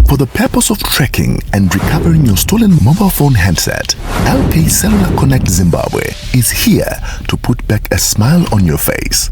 For the purpose of tracking and recovering your stolen mobile phone handset, LK Cellular Connect Zimbabwe is here to put back a smile on your face.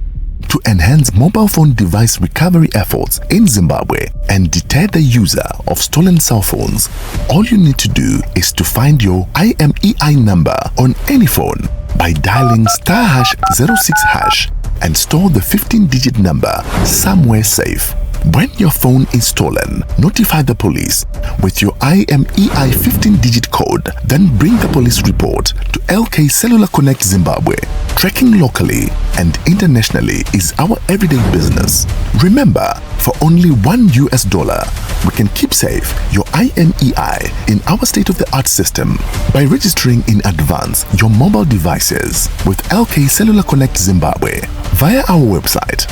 To enhance mobile phone device recovery efforts in Zimbabwe and deter the user of stolen cell phones, all you need to do is to find your IMEI number on any phone by dialing star hash 06 hash and store the 15 digit number somewhere safe. When your phone is stolen, notify the police with your IMEI 15 digit code, then bring the police report to LK Cellular Connect Zimbabwe. Tracking locally and internationally is our everyday business. Remember, for only $1, we can keep safe your IMEI in our state of the art system by registering in advance your mobile devices with LK Cellular Connect Zimbabwe via our website.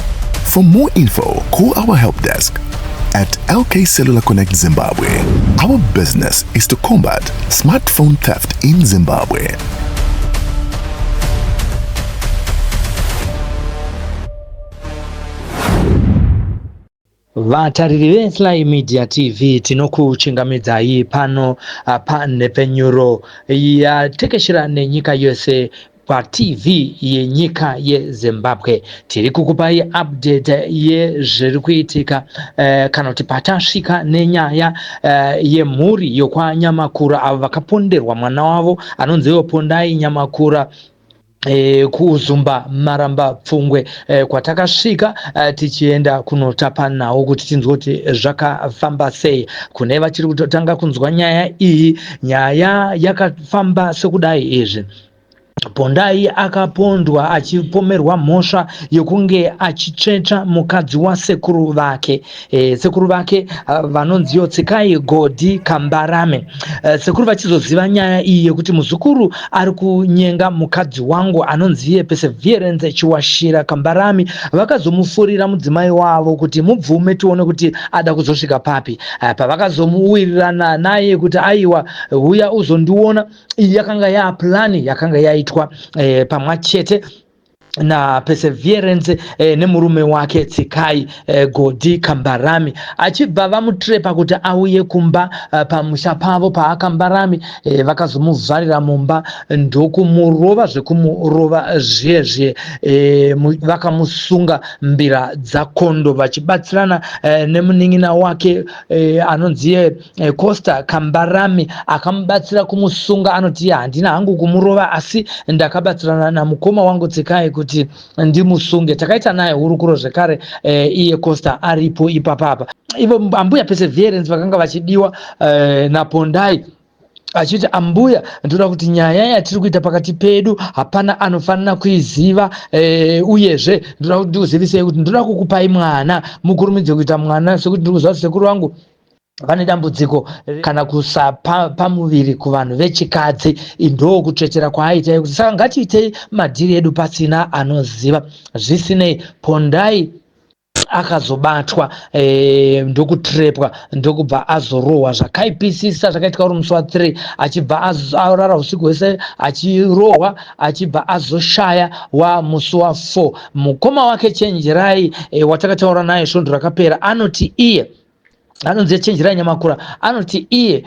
For more info, call our help desk at LK Cellular Connect Zimbabwe. Our business is to combat smartphone theft in Zimbabwe. Vatariri veSly Media TV, tinokuchingamidzai pano panhepfenyuro yatekeshera nenyika yose, paTV yenyika yeZimbabwe. Tiri kukupai update yezviri kuitika kana kuti patasvika nenyaya yemhuri yokwaNyamakura, avo vakaponderwa mwana wavo anonzi iwo Pondai Nyamakura kuzumba Maramba Pfungwe, kwatakasvika tichienda kunotapa nhau kuti tinzwe kuti zvakafamba sei. Kune vachiri kutotanga kunzwa nyaya iyi, nyaya yakafamba sekudai izvi: Pondai akapondwa achipomerwa mhosva yekunge achitsvetsva mukadzi wasekuru vake, sekuru vake vanonziyo Tsikai Godhi Kambarame. Sekuru vachizoziva nyaya iyi yekuti muzukuru ari kunyenga mukadzi wangu anonziye Perseverance Chiwashira Kambarami, vakazomufurira mudzimai wavo kuti mubvume tione kuti ada kuzosvika papi. Pavakazomuwirirana naye kuti aiwa, huya uzondiona, iyi yakanga yaplan yakanga yaitwa pamwe chete naPerseverance nemurume wake Tsikai Godhi Kambarami, achibva vamutrepa kuti auye kumba pamusha pavo paAkambarami. Vakazomuvharira mumba ndokumurova zvekumurova zviye zviye, vakamusunga mbira dzakondo vachibatsirana nemunin'ina wake anonziye Costa Kambarami, akamubatsira kumusunga. Anoti handina hangu kumurova, asi ndakabatsirana namukoma wangu Tsikai kuti ndimusunge. Takaita naye hurukuro zvekare, iye Costa aripo ipapapa. Ivo ambuya Perseverance vakanga vachidiwa naPondai, achiti, "Ambuya, ndoda kuti nyaya yatiri kuita pakati pedu hapana anofanira kuiziva. Uyezve ndoda kuti ndikuzivisei kuti ndoda kukupai mwana, mukurumidze kuita mwana, sekuti ndiri kuziva kuti sekuru vangu vane dambudziko kana kusapa pamuviri kuvanhu vechikadzi." Ndo kutsvetsera kwaaita kuti saka ngatiitei madhiri edu pasina anoziva. Zvisinei, Pondai akazobatwa, ndokutrepwa, ndokubva azorohwa zvakaipisisa. Zvakaitika uri musi wa3, achibva arara usiku hwese achirohwa, achibva azoshaya wamusi wa4. Mukoma wake Chenjerai, watakataura naye svondo rakapera, anoti iye anonzi Chenjerai Nyamakura, anoti iye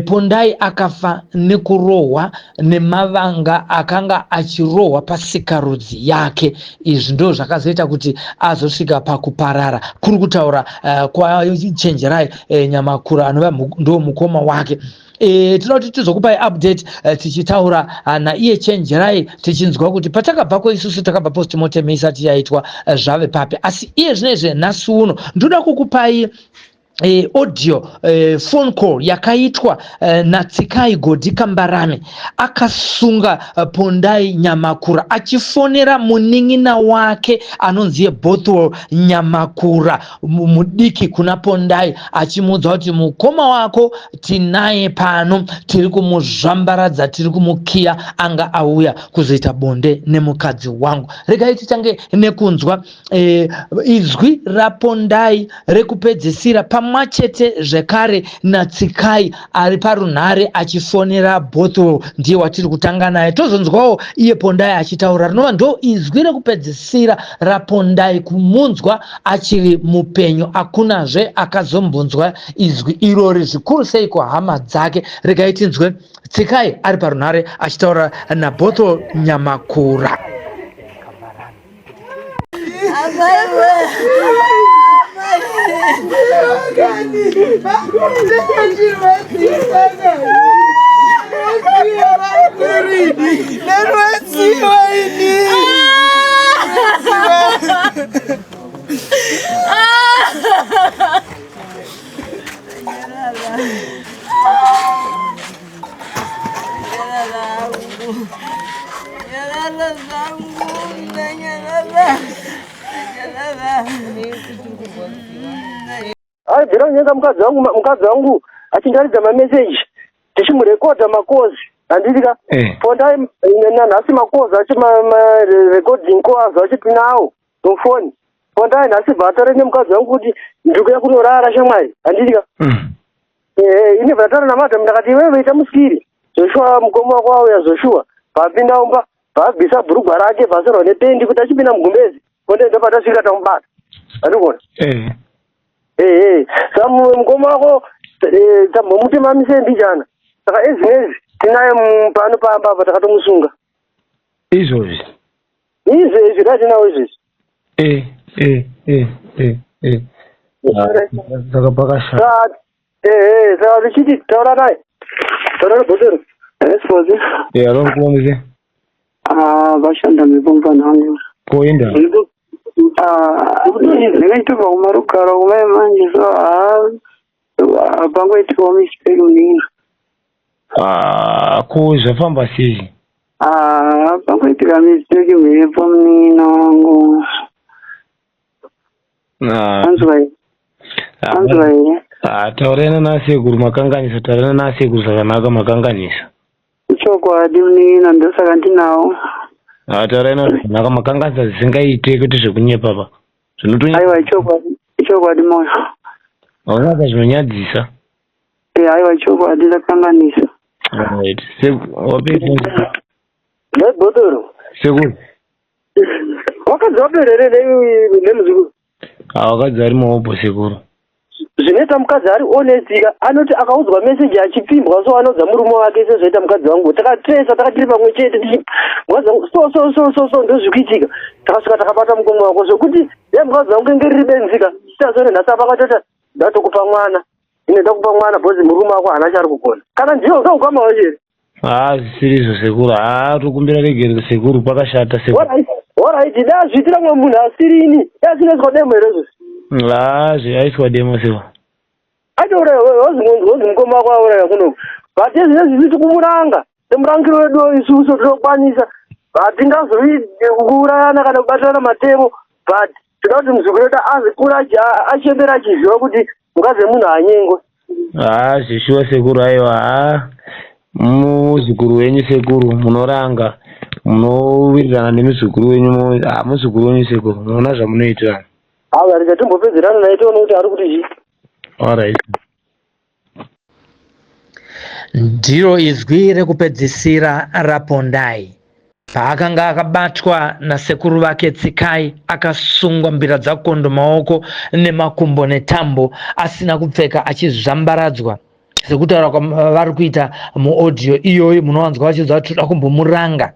Pondai akafa nekurohwa nemavanga akanga achirohwa pasikarudzi yake. Izvi ndo zvakazoita kuti azosvika pakuparara. Kuri kutaura kwaChenjerai Nyamakura, anova ndo mukoma wake. Tinoda kuti tizokupai update tichitaura naiye Chenjerai, tichinzwa kuti patakabvako isusu takabva postmortem isati yaitwa, zvave papi. Asi iye zvinezvi, nhasi uno, ndoda kukupai audio phone call yakaitwa naTsikai Godhi Kambarami akasunga Pondai Nyamakura, achifonera munin'ina wake anonzi Bothwell Nyamakura, mudiki kuna Pondai, achimuudza kuti mukoma wako tinaye pano, tiri kumuzvambaradza, tiri kumukiya, anga auya kuzoita bonde nemukadzi wangu. Regai titange nekunzwa izwi raPondai rekupedzisira pamwe. pamwachete zvekare naTsikai ari parunhare achifonera Bothwell, ndiye watiri kutanga naye. Tozonzwawo iye Pondai achitaura, rinova ndo izwi rekupedzisira raPondai kumunzwa achiri mupenyu. Hakunazve akazombonzwa izwi irori, zvikuru sei kuhama dzake. Regai tinzwe Tsikai ari parunhare achitaura naBothwell Nyamakura. Aibvira kunyenga mukadzi wangu, mukadzi wangu achindaridza mameseji tichimurekodha makozi handiti ka Eh. pondai nanhasi makozi acho marecording koazo acho tinawo mufoni pondai nhasi bva atore nemukadzi wangu kuti ndiri kuya kunorara shamwari handiti ka Ehe, ini bva namadam ndakati iwewe ita musikiri. Joshua mukoma wako auya Joshua. Bvapinda umba, bvabvisa bhurugwa rake bvasorwa nependi kuti achipinda mugumbezi. Konde ndobva tasvika tamubata. Andikuona? Eh. Ehe, saka mukoma wako eh, tambomuti mamise mbijana. Saka ezvinezvi tinaye pano pamba apa takatomusunga. Izvozvi. Izvezvi ratinawo izvezvi. Eh, eh, eh, eh, eh. Saka pakashata. Saka ehe, saka tichiti taura naye. Taura nebhotoro. Response. Eh, alo mkuomeze. Ah, vashanda mhepo mfana wangu. Koenda. Ah, ndinenge nditobva kumarugaro kumai manje so ah, pangoitikawo mistake munini. Ah, ko zvafamba sei? Ah, pangoitika mistake mhepo munina wangu. Ah, Anzwa here? Anzwa here? ah, taurana nasekuru makanganisa, taurana nasekuru zvakanaka makanganisa. Ichokwadi munina ndosaka ndinawo. Ah, taurana zvakanaka makanganisa zvisingaite kuti zvekunyepa pa. Zvinotonya Aiwa ichokwadi, ichokwadi moyo. Aunaka zvinonyadzisa. Eh, aiwa ichokwadi ndakanganisa. Right. Wapedza Nebhotoro. sekuru. Wakadzi waperere nemuzukuru. Ah, wakadzi ari muhobho sekuru. Zvinoita mukadzi ari honest ka anoti akaudzwa message achipfimbwa so anoudza murume wake sezvoita mukadzi wangu. Takatresa takatiri pamwe chete tichi mukadzi wangu so so so so so ndozvikuitika. Takasvika takabata mukoma wako zvekuti dai mukadzi wangu inge riri benzi ka. Tazone nhasi apa akatota ndatokupa mwana. Ine ndakupa mwana because murume wako haana chaari kugona. Kana ndiyo ndoukama wacho here? Ah, zvisiri izvo sekuru. Ah, tokumbira regerero sekuru pakashata sekuru. Alright, alright, dai azviitira mumwe munhu asiri ini. Dai asinoiswa demo here izvozvi? Ah, zvaiswa demo sekuru. Aitouraya wozi wozi mukoma wako auraya kunoku. But izvi zvisi tikumuranga. Semurangiro wedu isusu tinokwanisa. Hatingazovi kuurayana kana kubatirana matemo but tinoda kuti muzukuru wedu azikura achembera achiziva kuti mukadzi wemunhu haanyengwe. Ah, zvishuwa sekuru aiwa. Ah, muzukuru wenyu sekuru munoranga munowirirana nemuzukuru wenyu ah, muzukuru wenyu sekuru munoona zvamunoitirana. Ava rega timbopedzerana naye tione kuti ari kuti chii. Alright. Ndiro izwi rekupedzisira raPondai. Paakanga akabatwa nasekuru vake Tsikai akasungwa mbira dzakondo maoko nemakumbo netambo asina kupfeka achizvambaradzwa sekutaura kwavari kuita muaudio iyoyo munowanzwa vachinzwa kuti toda kumbomuranga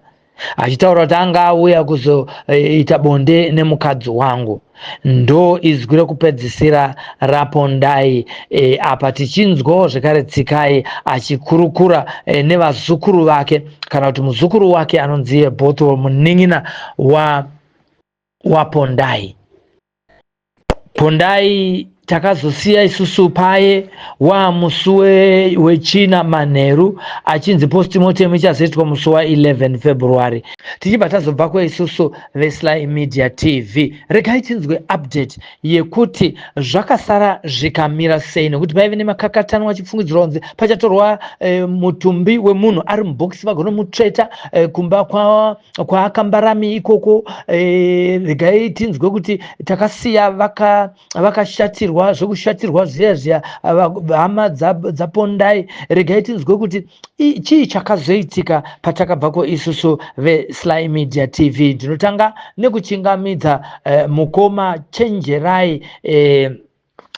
achitaura kuti anga auya kuzoita bonde nemukadzi wangu ndo izwi rekupedzisira rapondai e, apa tichinzwawo zvekare tsikai achikurukura e, nevazukuru vake kana kuti muzukuru wake anonzi bothwell munin'ina wa wapondai Pondai takazosiya isusu paye waamusi wechina manheru achinzi postmortem ichazoitwa musi wa11 February tichibva tazobvako isusu veSly Media TV. Regai tinzwe update yekuti zvakasara zvikamira sei nekuti paive nemakakatanwa achifungidzirwa kunzi pachatorwa e, mutumbi wemunhu ari mubhokisi vagonomutsveta e, kumba kwa kwaakambarami ikoko e, regai tinzwe kuti takasiya vakashatirwa vaka Kushatirwa zvekushatirwa zviya zviya hama dzaPondai. Regai tinzwe kuti chii chakazoitika patakabvako isusu veSly Media TV. Ndinotanga nekuchingamidza mukoma Chenjerai,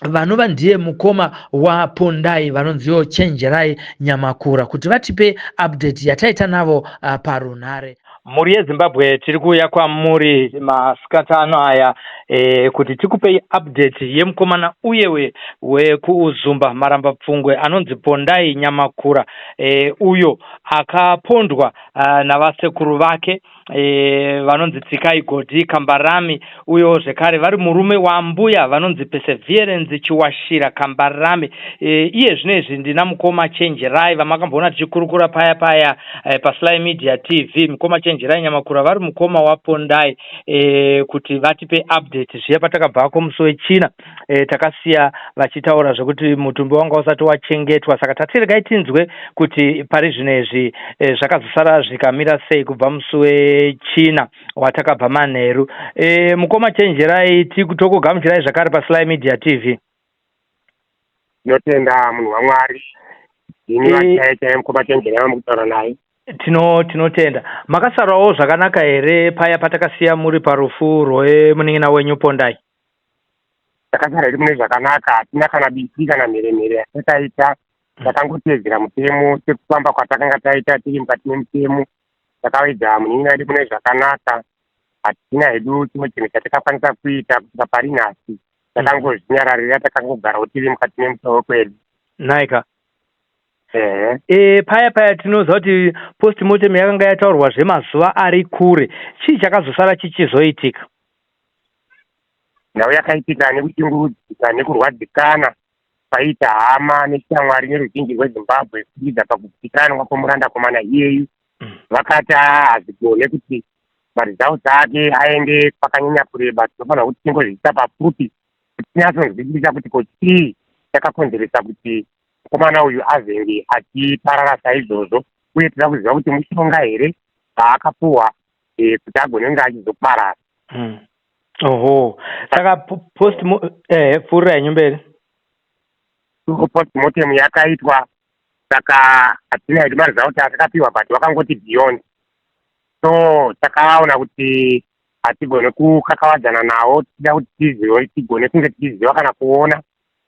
vanova ndiye mukoma waPondai, vanonziwo Chenjerai Nyamakura, kuti vatipe update yataita navo parunhare. Mhuri yeZimbabwe, tiri kuuya kwamuri masikati ano aya kuti tikupei update yemukomana uye wekuUzumba Maramba Pfungwe anonzi Pondai Nyamakura, uyo akapondwa navasekuru vake vanonzi Tsikai Godi Kambarami, uyo zvekare vari murume wambuya vanonzi Perseverance Chiwashira Kambarami. Iye zvino izvi ndina mukoma Chenjerai vamakamboona tichikurukura paya paya paSly Media TV. Mukoma Chenjerai Nyamakura vari mukoma waPondai, kuti vatipe update zviya patakabvako musi weChina. Takasiya vachitaura zvekuti mutumbi wanga usati wachengetwa, saka tati regai tinzwe kuti pari zvino izvi zvakazosara zvikamira sei kubva musi weChina watakabva manheru. Mukoma Chenjerai, tokugamuchirai zvakare paSly Media TV. Tinotenda, munhu waMwari. Ini vachaiye chaiye mukoma Chenjerai vamukutaura naye. Tinotenda. Makasarawo zvakanaka here paya patakasiya muri parufu rwemunin'ina wenyu Pondai? Takasara hedu mune zvakanaka. Hatina kana biti kana mheremhere yatakaita. Takangotevedzera mutemo sekufamba kwatakanga taita tiri mukati memutemo. Takavidza munin'ina wedu mune zvakanaka. Hatina hedu chimwe chinhu chatakakwanisa kuita kusvika pari nhasi. Takangozvinyararira, takangogarawo tiri mukati memutauro kwedu. Naika. Ehe. Paya paya tinoziva kuti postmortem yakanga yataurwa zvemazuva ari kure. Chii chakazosara chichizoitika? Nhau yakaitika nekushungurudzika nekurwadzikana kwaiita hama neshamwari neruzhinji rweZimbabwe kubudikidza pakuzikanwa kwomurandakomana iyeyu, vakati hazigone kuti maresults ake aende kwakanyanya kureba. Tinofanira kuti tingozviisa papfupi kuti tinyatsonzwisisa kuti ko chii chakakonzeresa kuti mukomana uyu azenge achiparara saizvozvo, uye tinoda kuziva kuti mushonga here waakapuhwa kuti agone kunge achizoparara. Oho, saka post pfuurira henyu mberi. Postmortem yakaitwa, saka hatina hedu maresults atakapiwa, but vakangoti beyond. So takaona kuti hatigone kukakavadzana nawo tichida kuti tizive, tigone kunge tichiziva kana kuona,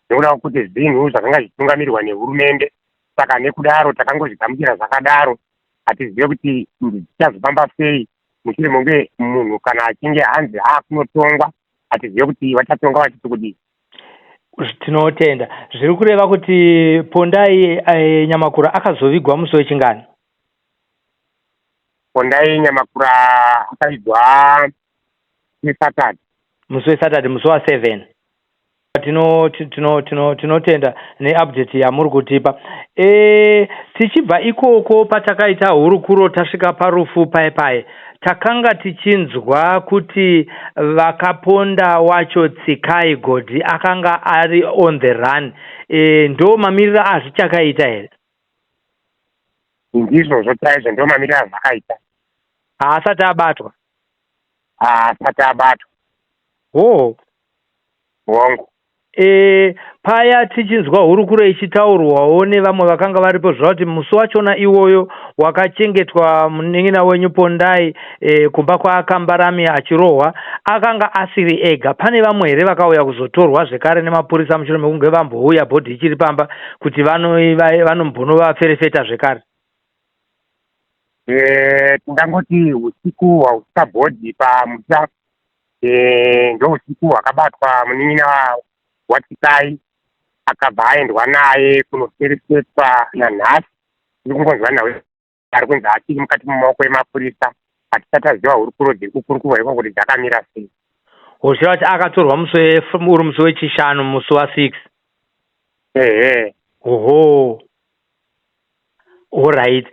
nekuda kwekuti zvinhu zvakanga zvichitungamirirwa nehurumende. Saka nekudaro takangozvigamuchira zvakadaro. Hatizive kuti zvichazofamba sei mushure monge munhu kana achinge hanzi aakunotongwa. Hatizive kuti vachatonga vachiti kudii. Tinotenda. Zviri kureva kuti Pondai Nyamakura akazovigwa musi wechingani? Pondai Nyamakura akavigwa neSaturday. Musi weSaturday, musi wa7. Tinotenda neupdate yamuri kutipa. Tichibva ikoko patakaita hurukuro tasvika parufu paye paye, takanga tichinzwa kuti vakaponda wacho Tsikai Godi akanga ari on the run. Ndo mamiriro azvichakaita here? Ndizvozvo chaizvo, ndo mamiriro azvakaita. Haasati abatwa? Haasati abatwa. Oh. Hongu. Paya tichinzwa hurukuro ichitaurwawo nevamwe vakanga varipo zva kuti musi wachona iwoyo wakachengetwa munin'ina wenyu Pondai kumba kwaKambarami achirohwa, akanga asiri ega. Pane vamwe here vakauya kuzotorwa zvekare nemapurisa mushure mekunge vambouya body ichiri pamba kuti vanombonovaferefeta zvekare? Tingangoti usiku hwausvika body pamusha, ndo usiku hwakabatwa munin'ina waTsikai, akabva aendwa naye kunoferefetwa. Nanhasi tiri kungonzwa nhau ari kunzi achiri mukati mumaoko emapurisa. Hatisati taziva hurukuro dziri kukurukurwa ikoko kuti dzakamira sei. Zvichireva kuti akatorwa musi uri musi weChishanu, musi wa6? Ehe. Oho, alright.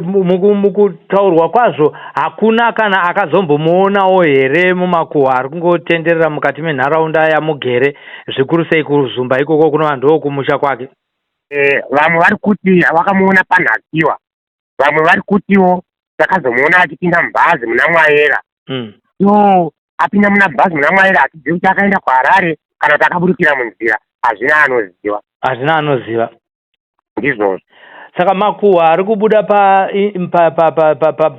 Mukutaurwa kwazvo, hakuna kana akazombomuonawo here mumakuhwa ari kungotenderera mukati menharaunda yamugere, zvikuru sei kuZumba ikoko kunova ndo kumusha kwake? Vamwe vari kuti vakamuona panhakiwa, vamwe vari kutiwo takazomuona achipinda mubhazi muna Mwayera. So apinda muna bhazi muna Mwayera, hatizivi kuti akaenda kuHarare. Kana kuti akaburukira munzira, hazvina anoziva. Hazvina anoziva. Ndizvozvo. Saka makuhwa ari kubuda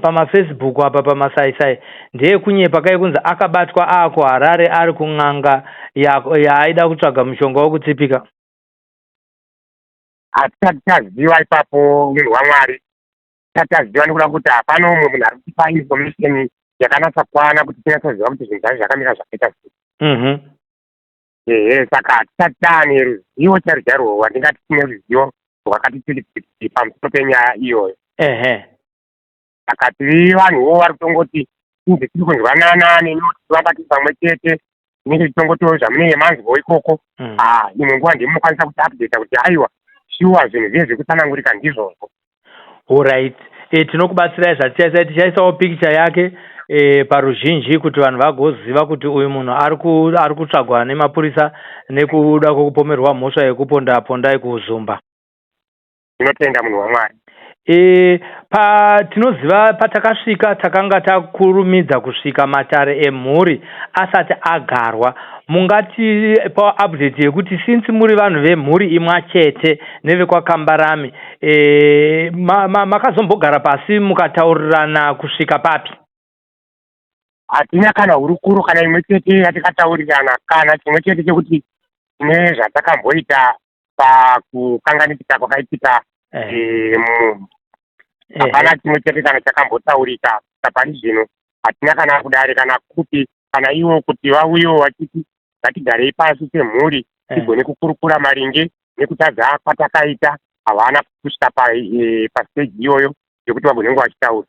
pamafacebook apa, pamasaisai, ndeekunyepa kai, kunzi akabatwa akuHarare ari kun'anga yaaida kutsvaga mushonga wekutsipika? Hatisati taziva ipapo, munhu waMwari. Tisati taziva nekuda kuti hapana umwe munhu ari kutipa information yakanatsa kwana kuti tinyatsoziva kuti zvinhu zvacho zvakamira zvakaita sei. Ehe, saka hatisati taane ruzivo chairo chairwo rwandingati tine ruzivo rwakati tsiki pamusoro penyaya iyoyo. Saka tiri vanhuwo vari kutongoti tinzi tiri kunzwanana nemiwo, tichivamba tiri pamwe chete, tinenge tichongotiwo zvamunenge manzwawo ikoko. Ah, imwe nguva ndimunokwanisa kuti updata kuti aiwa, shuwa zvinhu zviye zviri kutsanangurika ndizvozvo. Alright, tinokubatsirai zvatichaisa. Tichaisawo pikicha yake paruzhinji kuti vanhu vagoziva kuti uyu munhu ari kutsvagwa nemapurisa nekuda kwekupomerwa mhosva yekuponda Pondai kuUzumba. Tinotenda, munhu waMwari. Pa tinoziva patakasvika, takanga takurumidza kusvika matare emhuri asati agarwa. Mungati pa update yekuti since muri vanhu vemhuri imwe chete nevekwaKambarami, makazombogara pasi mukataurirana kusvika papi? Hatina kana hurukuro kana imwe chete yatikataurirana, kana chimwe chete chekuti tine zvatakamboita pakukanganisika kwakaitika. Munhu hapana chimwe chete kana chakambotaurika. Pari zvino hatina kana kudare kana kupi kana ivo kuti vauyewo vachiti ngatigarei pasi semhuri tigone kukurukura maringe nekutadza kwatakaita. Havana kusvika pastage iyoyo yekuti vagonenge vachitaura.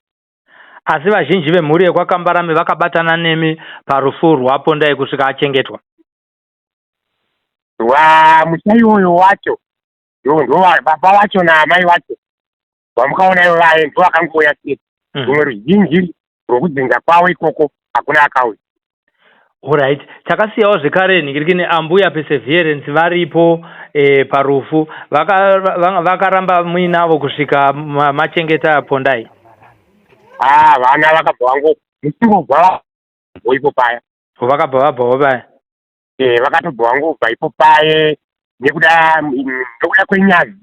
Asi vazhinji vemhuri yekwaKambarami vakabatana nemi parufu rwaPondai kusvika achengetwa? Rwamusha iwoyo wacho ndo baba vacho naamai vacho vamukaona ivo vaye ndo vakangouya chete. Rumwe ruzhinji rwokudzinza kwavo ikoko hakuna akauya. Alright, takasiyawo zvekare nhingirikini ambuya Perseverance varipo parufu. Vakaramba muinavo kusvika machengeta Pondai? Ah, vana vakabva vango musingobva ipo paya. Vakabva vabvawo paya? Vakatobva vangobva ipo paye nekuda kwenyazi.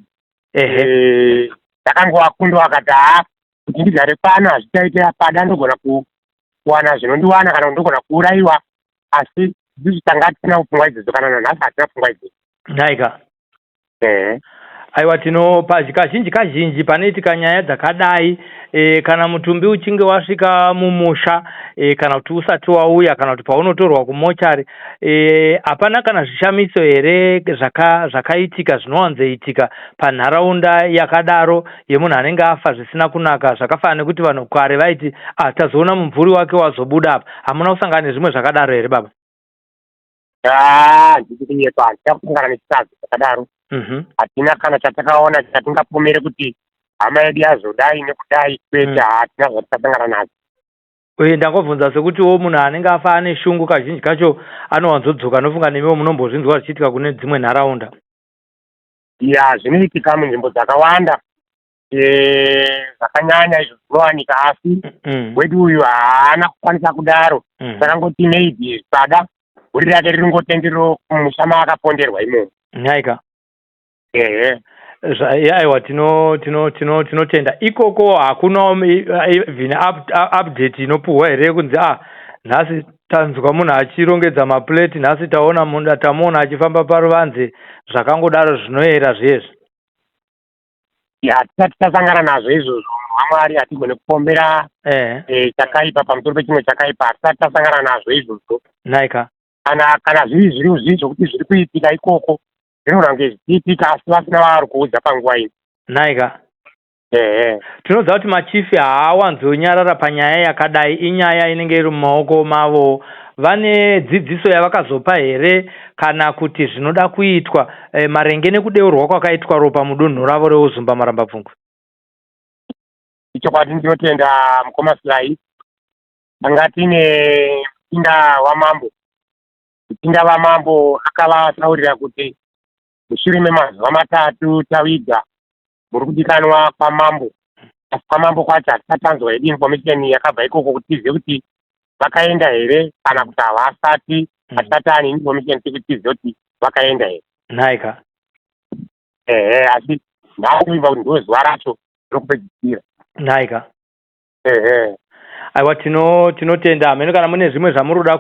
Ndakangovakunda vakati, "Haa, kuti ndigare pano hazvichaite, pada ndogona kuwana zvinondiwana kana kuti ndogona kuurayiwa." Asi isusu tanga tisina pfungwa idzodzo, kana nanhasi hatina pfungwa idzodzo. Nhaika. Ehe. Aiwa, tino kazhinji kazhinji panoitika nyaya dzakadai, kana mutumbi uchinge wasvika mumusha, kana kuti usati wauya, kana kuti paunotorwa kumochari, hapana kana zvishamiso here zvakaitika zvinowanzoitika panharaunda yakadaro yemunhu anenge afa zvisina kunaka, zvakafanana nekuti vanhu kare vaiti, "Ah, tazoona mumvuri wake wazobuda apa"? Hamuna kusangana nezvimwe zvakadaro here, baba? Haa, handisi kunyepa, handina kusangana nechitadzo chakadaro. Hatina kana chatakaona chatingapomere kuti hama yedu yazodai nekudai, kwete. Hatina zvatakasangana nazvo. Uye ndangobvunza sekutiwo munhu anenge afa ane shungu kazhinji kacho anowanzodzoka. Nofunga nemiwo munombozvinzwa zvichiitika kune dzimwe nharaunda. Ya, zvinoitika munzvimbo dzakawanda, zvakanyanya izvo zvinowanika, asi wedu uyu haana kukwanisa kudaro. Takangoti maybe pada bhuri rake riri ngotenderero kumusha maakaponderwa imomo. Nhaika. Ehe. Aiwa, tinotenda. Ikoko hakuna even update inopuhwa here kunzi, "Ah, nhasi tanzwa munhu achirongedza mapureti, nhasi taona munhu, tamuona achifamba paruvanze," zvakangodaro zvinoyera zviyezvi? Hatisati tasangana nazvo izvozvo, munhu waMwari. Hatigone kupombera chakaipa pamusoro pechimwe chakaipa. Hatisati tasangana nazvo izvozvo. Nhaika. Kana zviri zvokuti zviri kuitika ikoko, zvinogona kunge zvichiitika, asi vasina vavari kuudza panguva ino. Nhaika. Ehe. Tinoziva kuti machifi haawanzonyarara panyaya yakadai, inyaya inenge iri mumaoko mavo. Vane dzidziso yavakazopa here kana kuti zvinoda kuitwa maringe nekudeurwa kwakaitwa ropa mudunhu ravo reUzumba Marambapfungwe? Ichokwadi, ndinotenda, mukoma Silai. Tanga tine muchinda wamambo. Muchinda wamambo akavataurira kuti mushure memazuva 3 tawiga, muri kudikanwa kwamambo. Asi kwamambo kwacho hatisati tanzwa hedu information yakabva ikoko kuti tizive kuti vakaenda here kana kuti havasati. Hatisati ane information tekuti tizive kuti vakaenda here. Nhaika. Ehe, asi ndakuvimba kuti ndo zuva racho rokupedzisira. Nhaika. Ehe. Aiwa, tinotenda. Hameno kana mune zvimwe zvamuri kuda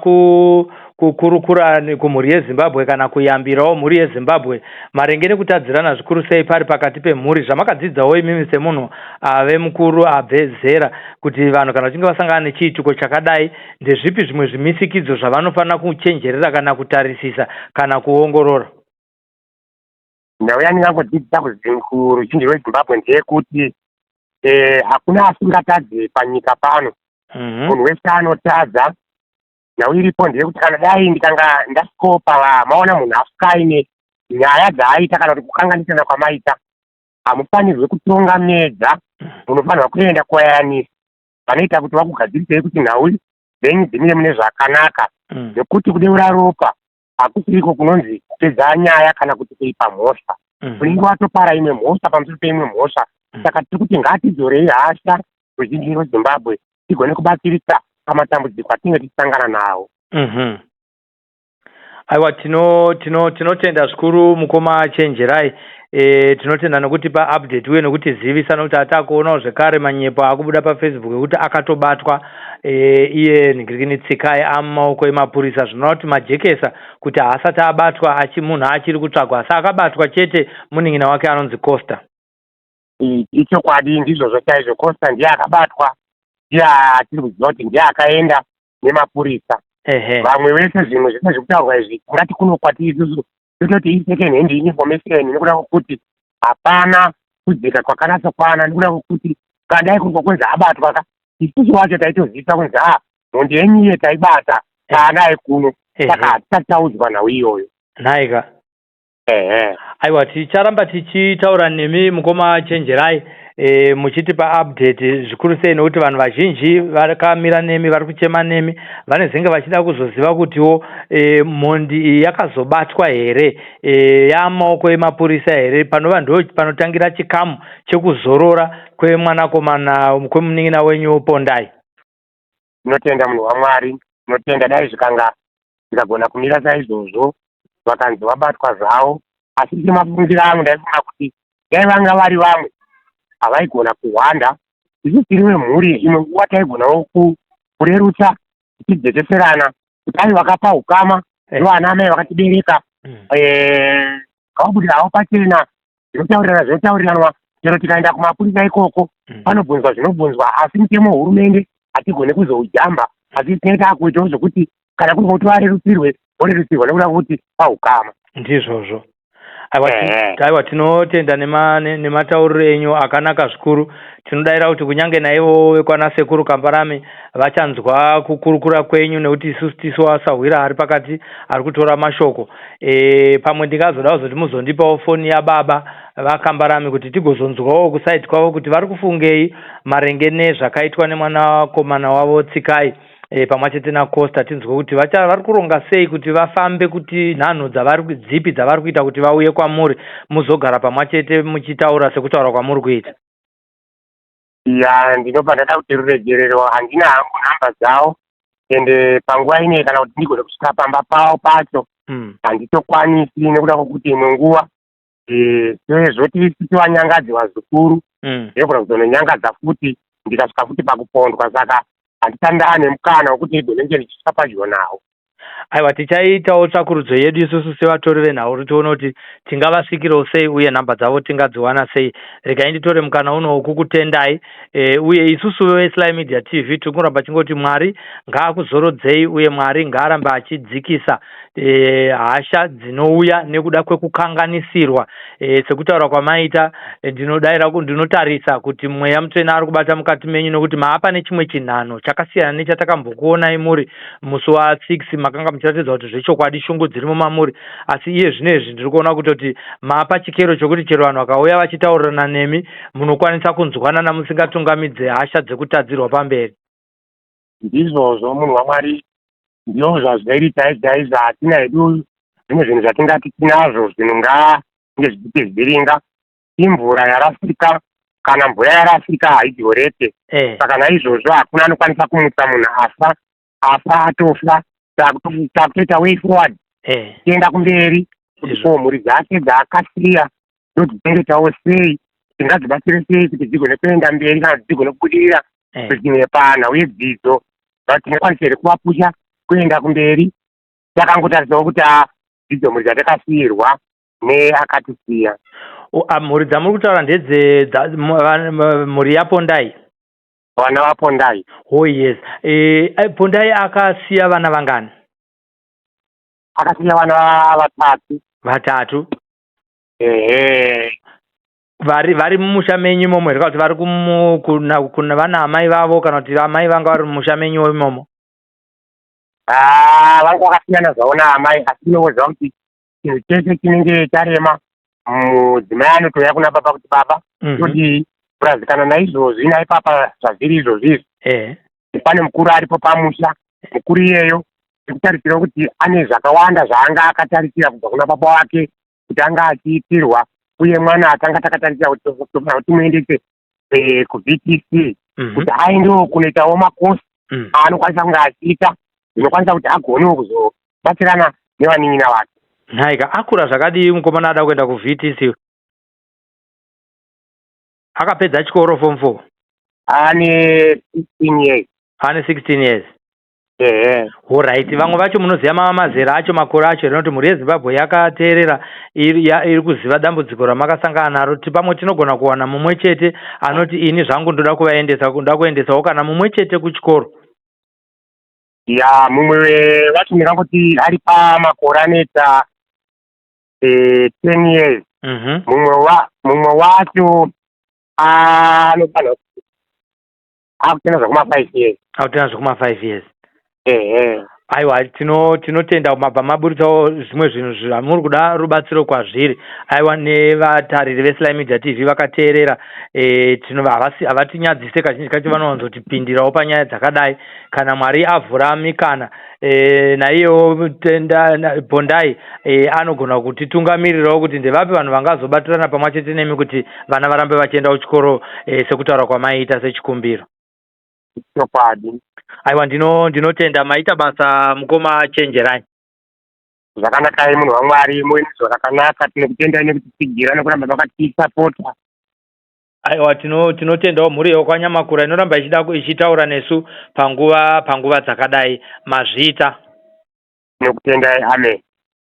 kukurukura kumhuri yeZimbabwe kana kuyambirawo mhuri yeZimbabwe maringe nekutadzirana, zvikuru sei pari pakati pemhuri, zvamakadzidzawo imimi semunhu ave mukuru, abve zera, kuti vanhu kana vachinge vasangana nechiitiko chakadai, ndezvipi zvimwe zvimisikidzo zvavanofanira kuchenjerera kana kutarisisa kana kuongorora? Nhau yandingangodzidzisa kuruzhinji rweZimbabwe ndeyekuti hakuna asingatadze panyika pano. Munhu wese anotadza. Nhau iripo ndeyekuti kana dai ndikanga ndasvikopa, maona munhu asvika aine nyaya dzaaita kana kuti kukanganisana kwamaita, hamufanirwe kutonga mega. Munofanirwa kuenda kuvayanisi vanoita kuti vakugadzirisei kuti nhau dzenyu dzimire mune zvakanaka, nekuti kudeura ropa hakusiriko kunonzi kupedza nyaya kana kuti kuipa mhosva. Unenge watopara imwe mhosva pamusoro peimwe mhosva. Saka tiri kuti ngatidzorei hasha ruzhinji rweZimbabwe, tigone kubatsirika pamatambudziko atinenge tichisangana nawo. Aiwa, tinotenda zvikuru, mukoma Chenjerai. Tinotenda nokutipa update uye nokutizivisa, nokuti hatakuonawo zvekare manyepo akubuda paFacebook ekuti akatobatwa, iye nhingirikini Tsikai amumaoko emapurisa. Zvinoreva kuti majekesa kuti haasati abatwa, achi munhu achiri kutsvagwa, asi akabatwa chete munin'ina wake anonzi Costa. Ichokwadi, ndizvozvo chaizvo. Costa ndiye akabatwa, ndiye atiri kuziva kuti ndiye akaenda nemapurisa. Vamwe vese, zvimwe zvese zvekutaurwa izvi, tingati kuno kwatiri isusu tototi isecond hand information, nekuda kwekuti hapana kudzika kwakanatsokwana, nekuda kwekuti kadai kuri kwakunzi abatwa ka, isusu wacho taitozivisa kunzi a mhondi yenyu iye taibata, taanaye kuno. Saka hatisati taudzwa nhau iyoyo. Nhaika. Ehe. Aiwa, ticharamba tichitaura nemi, mukoma Chenjerai, muchitipa update, zvikuru sei nokuti vanhu vazhinji vakamira nemi, vari kuchema nemi, vanezenge vachida kuzoziva kutiwo mhondi iyi yakazobatwa here, yamaoko emapurisa here, panova ndo panotangira chikamu chekuzorora kwemwanakomana, kwemunin'ina wenyu Pondai. Tinotenda, munhu waMwari, tinotenda. Dai zvikanga zvikagona kumira saizvozvo, vakanzi vabatwa zvavo, asi semafungiro angu ndaifunga kuti dai vanga vari vamwe havaigona kuhwanda. Isu tiri vemhuri, imwe nguva taigonawo kurerutsa tichijekeserana kuti ai vakapa ukama ndivo ana mai vakatibereka. Ngavabude havo pachena, zvinotaurirana zvinotauriranwa. Chero tikaenda kumapurisa ikoko, panobvunzwa zvinobvunzwa, asi mutemo wehurumende hatigone kuzoujamba. Asi tinenge takuitawo zvokuti kana kuri kuti varerutsirwe, vorerutsirwa nekuda kwekuti paukama. Ndizvozvo. Aiwa, aiwa, tinotenda nematauriro enyu akanaka zvikuru. Tinodayira kuti kunyange naivo vekwana sekuru Kambarami vachanzwa kukurukura kwenyu, nekuti isusu tisu wasahwira ari pakati ari kutora mashoko. Pamwe ndingazoda kuzoti muzondipawo foni yababa vaKambarami kuti tigozonzwawo kuside kwavo kuti vari kufungei maringe nezvakaitwa nemwanakomana wavo Tsikai, pamwe chete naCosta, tinzwe kuti vari kuronga sei kuti vafambe, kuti nhanho dzavari dzipi dzavari kuita kuti vauye kwamuri, muzogara pamwe chete muchitaura sekutaura kwamuri kuita. Ya, ndinobva ndada kuti ruregerero. Handina hangu nhamba dzavo, ende panguva inei kana kuti ndigone kusvika pamba pavo pacho handitokwanisi, nekuda kwokuti imwe nguva, sezvo tisi tivanyangadzi vazukuru, ndinogona kuzononyangadza futi, ndikasvika futi pakupondwa. Saka handisati ndaane mukana wekuti ndigone kunge ndichisvika padyo navo. Aiwa, tichaitawo tsvakurudzo yedu isusu sevatori venhau, tione kuti tingavasvikirawo sei uye nhamba dzavo tingadziwana sei. Regai nditore mukana uno wokukutendai, uye isusu veSly Media TV tiri kuramba chingoti Mwari ngaakuzorodzei, uye Mwari ngaarambe achidzikisa hasha dzinouya nekuda kwekukanganisirwa. Sekutaura kwamaita, ndinodayira, ndinotarisa kuti Mweya Mutsvene ari kubata mukati menyu, nekuti maapa nechimwe chinhano chakasiyana nechatakambokuonai muri musi wa6. Makanga muchiratidza kuti zvechokwadi shungu dzirimo mamuri, asi iye zvino izvi ndiri kuona kutoti mapa chikero chokuti chero vanhu vakauya vachitaurirana nemi, munokwanisa kunzwanana musingatungamidze hasha dzekutadzirwa pamberi. Ndizvozvo, munhu waMwari, ndizvo zvazviri chaizvo chaizvo. Hatina hedu zvimwe zvinhu zvatingati tinazvo, zvinhu ngange zvichitizviringa. Imvura yarasika, kana mvura yarasika haidzoreke. Saka naizvozvo hakuna anokwanisa kumutsa munhu afa, afa atofa. Takutoita way forward, tienda kumberi kuti ko mhuri dzake dzaakasiya todzichengetawo sei, tingadzibatsire sei kuti dzigone kuenda mberi kana kuti dzigone kubudirira kunyanya panhau yedzidzo, but tingakwanisa here kuvapusha kuenda kumberi takangotarisawo kuti a dzidzo mhuri dzatakasiyirwa neakatisiya. Mhuri dzamuri kutaura ndedze mhuri yaPondai? Vana vaPondai. Oh yes. Pondai akasiya vana vangani? Akasiya vana vatatu. Vatatu. Ehe. Vari mumusha menyu imomo here, kana kuti vari kuna vana amai vavo, kana kuti amai vanga vari mumusha menyu imomo? Ah, vanga vakasiyana zvavo naamai, asi tinongoziva kuti chinhu chese chinenge charema, mudzimai anotouya kuna baba kuti, "Baba, todii?" Purazi kana naizvozvi naipapa zvazviri izvozvi izvi, pane mukuru aripo pamusha. Mukuru iyeyo tikutarisirawo kuti ane zvakawanda zvaanga akatarisira kubva kuna baba wake kuti anga achiitirwa, uye mwana atanga takatarisira kuti tofanira kuti timuendese kuVTC kuti aendewo kunoitawo makosi aanokwanisa kunge achiita, zvinokwanisa kuti agonewo kuzobatsirana nevanin'ina vake. Nhaika, akura zvakadii mukomana ada kuenda kuVTC? Akapedza chikoro form 4? Ane 16 years. Ane 16 years? Ehe. Alright, vamwe vacho munoziva mazera acho, makore acho here? Nokuti mhuri yeZimbabwe yakateerera, iri kuziva dambudziko ramakasangana naro. Pamwe tinogona kuwana mumwe chete anoti, "Ini zvangu ndoda kuvaendesa, ndoda kuendesawo kana mumwe chete kuchikoro." Ya, mumwe wacho ndingangoti ari pamakore anoita 10 years. Mumwe wacho anofanira akutenda zvekuma 5 years. Akutenda zvekuma 5 years? Ehe. Aiwa, tinotenda. Mabva maburitsawo zvimwe zvinhu zvamuri kuda rubatsiro kwazviri. Aiwa, nevatariri veSly Media TV vakateerera, havatinyadzise. Kazhinji kacho vanowanzotipindirawo panyaya dzakadai. Kana Mwari avhura mikana, naiyewo Tenda Pondai anogona kutitungamirirawo kuti ndevapi vanhu vangazobatirana pamwe chete nemi kuti vana varambe vachienda kuchikoro, sekutaura kwamaiita sechikumbiro. Chokwadi. Aiwa, ndinotenda, maita basa, mukoma Chenjerai. Zvakanakai, munhu waMwari, muine zuva rakanaka. Tinokutendai nekutitsigira nekuramba makatisapota. Aiwa, tinotendawo mhuri yekwaNyamakura inoramba ichida ichitaura nesu panguva dzakadai. Mazviita. Tinokutendai, amen.